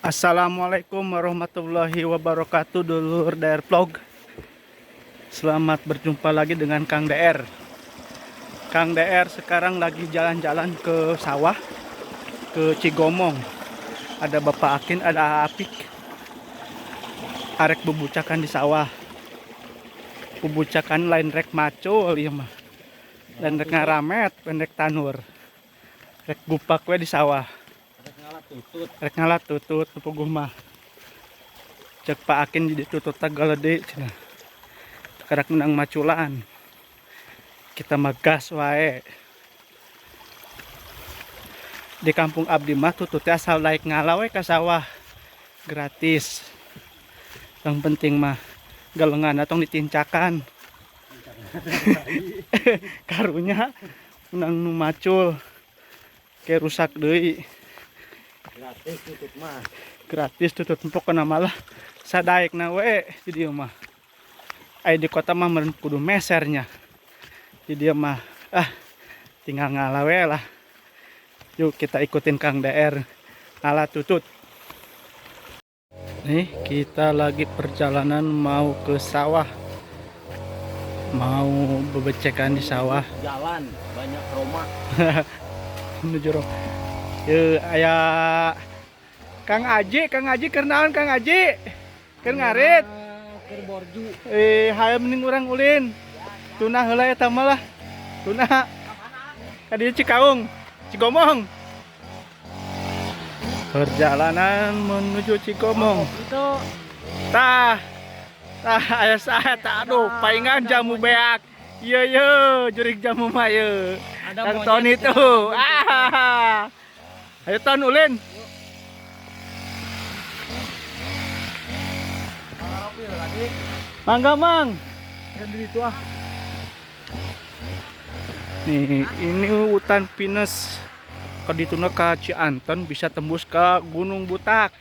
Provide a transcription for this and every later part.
Assalamualaikum warahmatullahi wabarakatuh, dulur DR Vlog. Selamat berjumpa lagi dengan Kang DR. Kang DR sekarang lagi jalan-jalan ke sawah, ke Cigomong. Ada Bapak Akin, ada Apik. Arek bubucakan di sawah. Bubucakan lain rek macul ieu mah. Lain rek ngaramet, lain rek tanur. Rek gupak we di sawah. Rek ngala tutut. Rek ngala tutut puguh mah. Cek Pak Akin jadi tutut galede cenah. Karak menang maculan. Kita mah gas wae. Di kampung abdi mah tututnya asal naik ngala we ka sawah. Gratis. Yang penting mah galengan atau ditincakan. Karunya menang nu macul. Kayak rusak deui. Gratis tutut mah. Gratis tutut, pokokna malah sadaekna we di dieu mah. Aya di kota mah meureun kudu mesernya. Di dieu mah ah tinggal ngala we lah. Yuk, kita ikutin Kang DR ngala tutut. Nih, kita lagi perjalanan mau ke sawah. Mau bebecekan di sawah. Jalan banyak Roma. Menuju Roma. Ye, aya Kang Aji, Kang Aji keur naon, Kang Aji? Keur ngarit. Keur borju. Eh, hayo mending urang ulin. Tuna heula eta mah lah. Tuna. Ka dieu Cikaung, Cigomong. Perjalanan menuju Cigomong. Itu Tah. Tah aya saha tah, aduh, paingan jamu beak. Iya ye, jurig jamu mah ye. Ada Kang monyet Tony di tuh. dalam. Ah. Ayo Ton ulin. Mangga, Mang. Itu ah. Nih, ini hutan pinus. Ke dituna ke Cianten bisa tembus ke Gunung Butak.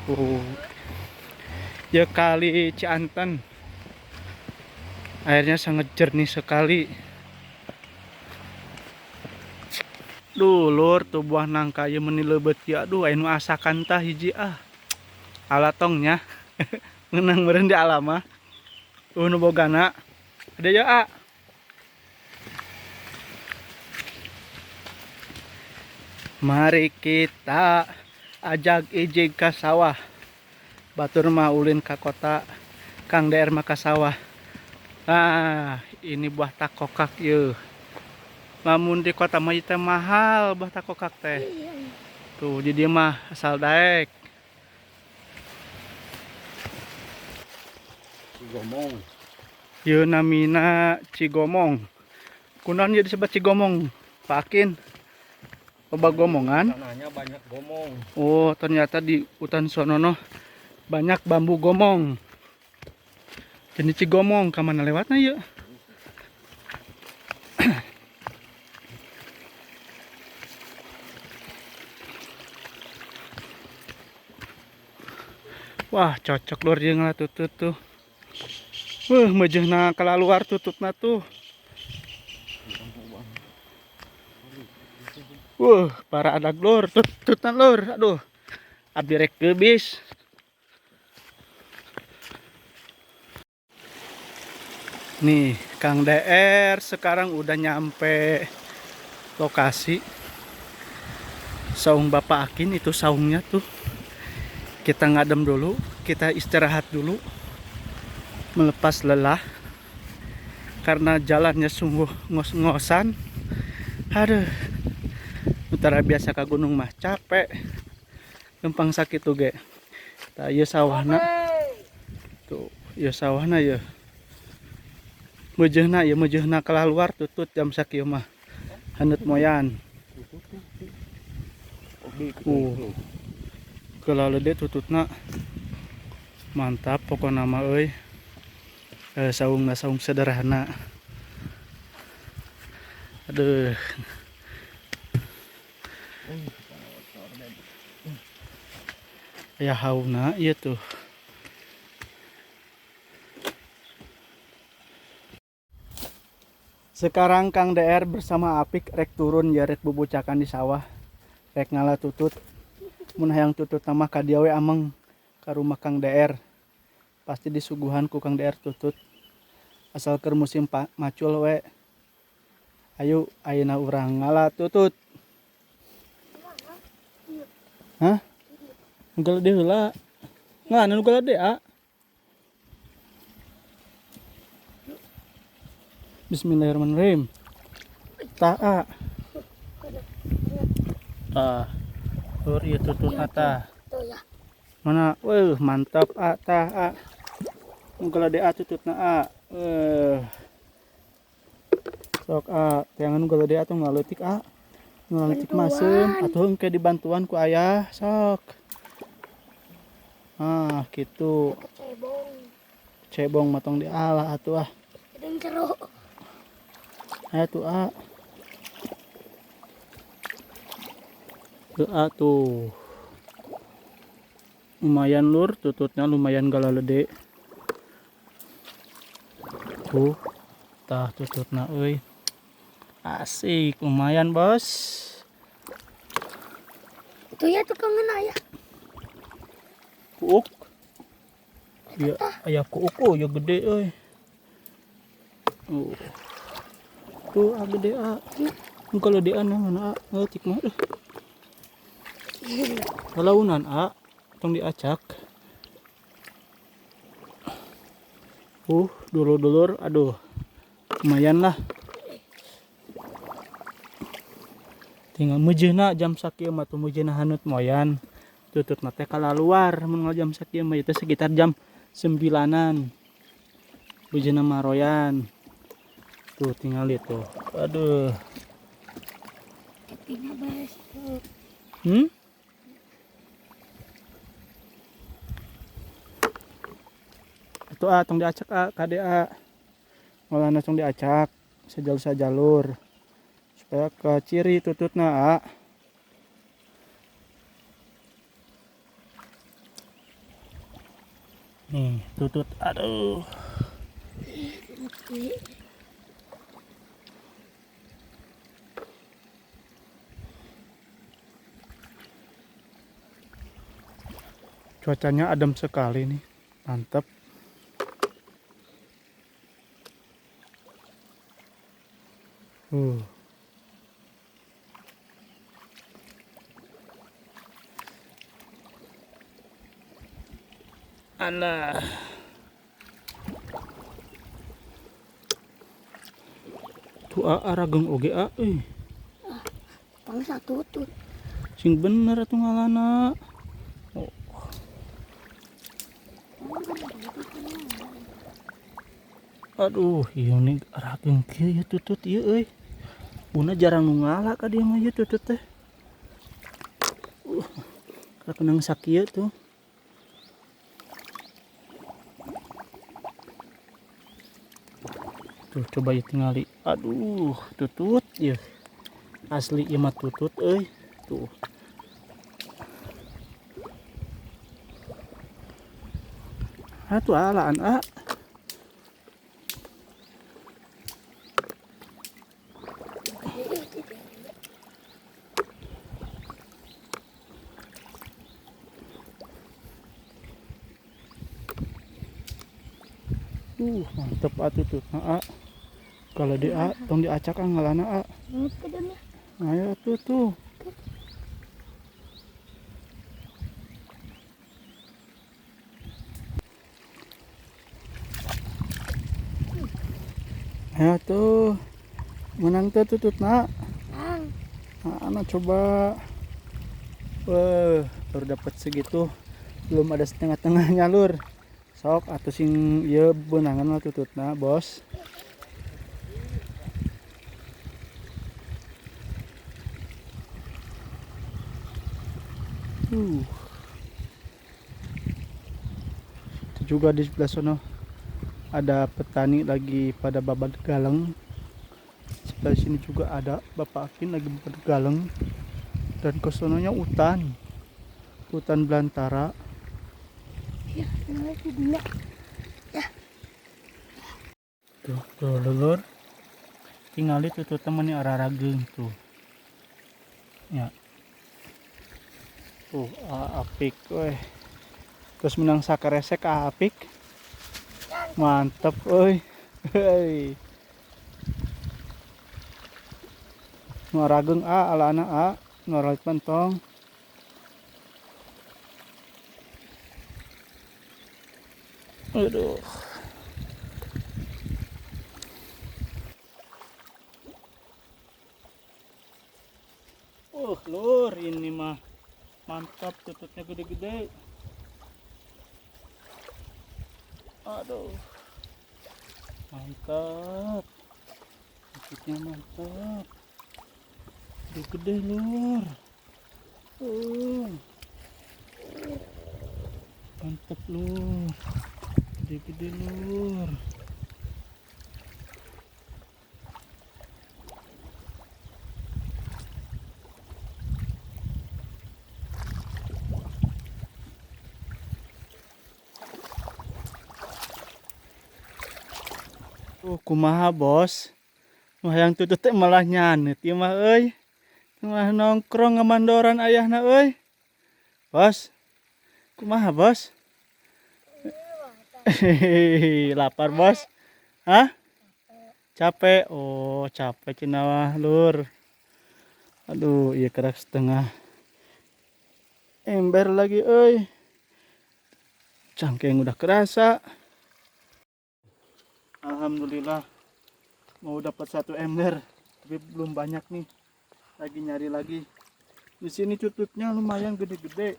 Tuh. Ya kali Cianten. Airnya sangat jernih sekali. Duh, lur, tuh buah nangka ieu meuni leubeut ya. Aduh, aya nu asakan tah hiji ah. Alatongnya. Menang meureun di alam mah. Tuh nu bogana. Ada ya, A. Mari kita ajak ijig ka sawah. Batur mah ulin ka kota, Kang DR mah ka sawah. Nah, ini buah takokak ye. Lamun di kota mah teh mahal buah takokak teh. Tuh, di dieu mah asal daek. Cigomong. Ieu namina Cigomong. Kunaon ieu disebut Cigomong? Pak Akin. Loba gomongan. Tanahnya banyak gomong. Oh, ternyata di hutan sonono banyak bambu gomong. Jadi Cigomong, ka mana lewatna ieu? Wah, cocok lur jeung lah tutut tuh. Wah, mejehna kalaluar tututna tuh. Wah, para adag lur, tututna lur. Aduh. Abdi rek geubis. Nih, Kang DR sekarang udah nyampe lokasi. Saung Bapak Akin itu saungnya tuh. Kita ngadem dulu, kita istirahat dulu, melepas lelah karena jalannya sungguh ngos-ngosan. Aduh, utara biasa ke gunung mah capek, lempang sakit tuh ge. Tah ieu sawahna. Tuh, ieu sawahna ya. Mejehna ieu mejehna keluar tutut jam sakieu mah. Haneut moyan. Kelalede tututna. Mantap pokokna mah euy. Saungna saung sederhana. Aduh. Ya hauna ieu tuh. Sekarang Kang DR bersama Apik rek turun ya, rek bubucakan di sawah. Rek ngala tutut. Mun hayang tutut mah ka dieu we ameng, ka rumah Kang DR. Pasti disuguhan ku Kang DR tutut. Asal keur musim macul we. Ayo ayeuna urang ngala tutut. Hah? Nu galede heula. Nggak, nu galede, ah. Bismillahirrahmanirrahim. Tah, ah. Tah. Lur, ieu tututna tah. Tuh ya. Mana? Weuh, mantap, ah, tah, ah. Nu galede, ah, tututna, ah. Sok, ah, teangan nu galede atuh ngaleutik, ah. Nu leutik mah seum, atuh engke dibantuan ku ayah, sok. Ah, gitu. Kecebong. Cebong mah tong dialah atuh ah. Gedeng jero. Ayo tuh, ah. Tuh, ah, tuh. Lumayan lur, tututnya lumayan galalede. Tuh, tah tututna euy. Asik, lumayan, Bos. Itu ya tukang ngena ya. Kuuk. Ya, aya kuuk, oh ya gede euy. Oh. Tuh, ah, gede, ah. Kalau di ana mana, ah, leutik mah euy. Kalaunan, ah, tong diacak. Dulur-dulur, aduh. Lumayan lah. Tinggal meujeuhna jam sakieu mah tuh meujeuhna haneut moyan. Tutut mah teh kalaluar mun jam sakieu mah itu sekitar jam 9-an. Meujeuhna maroyan. Tuh tinggal itu. Aduh. Itu ah tong diacak ah kade ah. Ngolahna tong diacak sajalur-sajalur supaya ke ciri tututna ah. Nih tutut, aduh. Cuacanya adem sekali nih, mantap. Alah. Tuh arageng oge a euy. Ah, pangsa tutut. Sing bener atuh ngalana. Oh. Aduh, ieu nih arageng kieu ya tutut ieu euy. Buna jarang nu ngala ka dieu mah ieu tutut teh. Kakenang sakieu tuh. Tuh coba ya tingali. Aduh, tutut ya. Asli ieu mah tutut euy. Tuh. Atuh alaan ah. Mantep atuh tuh. Heeh. Kalau di A, tong diacak ah ngalana a. Ayo tuh tuh. Ayo tuh. Menang tuh tutut nak. Nah, anak coba. Wah, baru dapat segitu. Belum ada setengah-tengahnya lur. Sok atau sing ieu beunangan mah tututna, Bos. Itu juga di sebelah sono ada petani lagi pada babat galeng. Sebelah sini juga ada Bapak Akin lagi babat galeng. Dan ke sononya hutan. Hutan belantara. Ya, ya. Tuh, tuh lulur. Tinggal itu tuh temennya arah-arah tuh. Ya. Apik euy. Terus menang sakaresek apik. Mantap euy. Heuy. Nu arageung a alana a, nu aralit pentong. Aduh. Lur, ini mah mantap, tututnya gede-gede. Aduh. Mantap. Tututnya mantap. Gede-gede, lur. Mantap, lur. Gede-gede, lur. Kumaha bos? Mah yang tutut teh malah nyanet ieu mah euy. Mah nongkrong ngamandoran ayahna euy. Bos. Kumaha bos? Hehehe, lapar bos? Hah? Capek. Oh, capek cenah mah, lur. Aduh, iya kerak setengah ember lagi euy. Cangkeng udah kerasa. Alhamdulillah mau dapat 1 ember, tapi belum banyak nih. Lagi nyari lagi. Di sini cututnya lumayan gede-gede,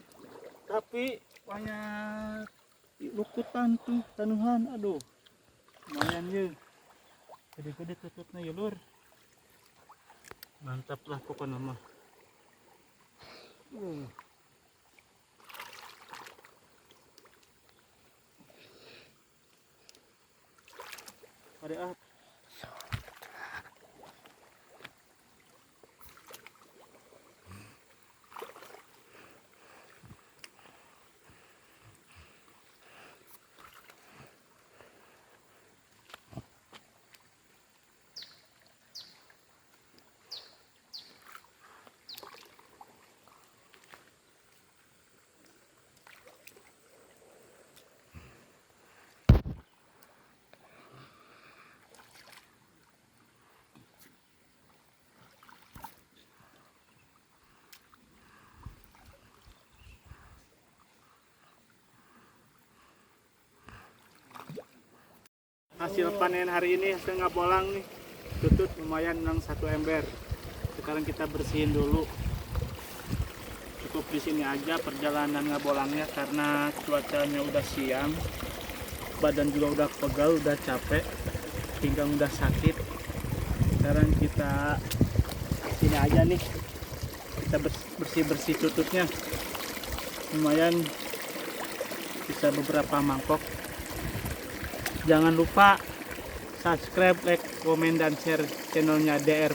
tapi banyak lukutan tuh, tanuhan. Aduh, lumayan ya. Gede-gede tututnya ya lur. Mantap lah pokoknya mah. Ada ah. Hasil panen hari ini, hasil ngabolang nih, tutut lumayan menang 1 ember. Sekarang kita bersihin dulu. Cukup di sini aja perjalanan ngabolangnya karena cuacanya udah siang, badan juga udah pegal, udah capek, pinggang udah sakit. Sekarang kita sini aja nih, kita bersih-bersih tututnya. Lumayan bisa beberapa mangkok. Jangan lupa subscribe, like, komen, dan share channelnya DR.